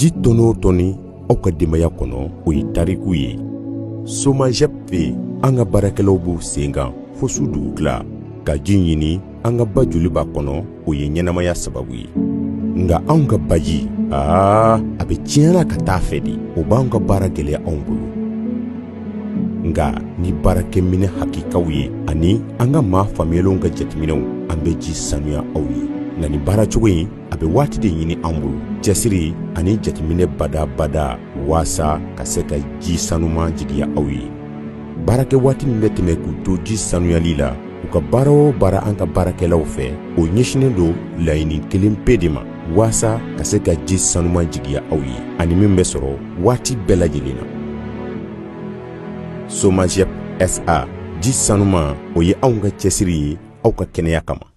Ji tɔni o tɔni aw ka denbaya kɔnɔ, o ye tariku ye. Somagep fɛ, an ka baarakɛlaw b'u sen kan fo su dugutila ka ji ɲini an ka ba Joliba kɔnɔ. O ye ɲɛnamaya sababu ye. Nka anw ka baji, aa, a bɛ tiɲɛna ka taa fɛ de. O b'an ka baara gɛlɛya anw bolo. Nka ni baarakɛminɛ hakikaw ye ani an ka maa faamuyalenw ka jateminɛw, an bɛ ji sanuya aw ye. Nka nin baara cogo in, a bɛ waati de ɲini an bolo, cɛsiri ani jateminɛ badabada, waasa ka se ka ji sanuman jigiya aw ye. Baarakɛ waati min bɛ tɛmɛ k'u to ji sanuyali la, u ka baara o baara, an ka baarakɛlaw fɛ, o ɲɛsinnen don laɲini kelen pe de ma, waasa ka se ka ji sanuman jigiya aw ye ani min bɛ sɔrɔ waati bɛɛ lajɛlen na. Somagep SA, ji sanuman, o ye anw ka cɛsiri ye aw ka kɛnɛya kama.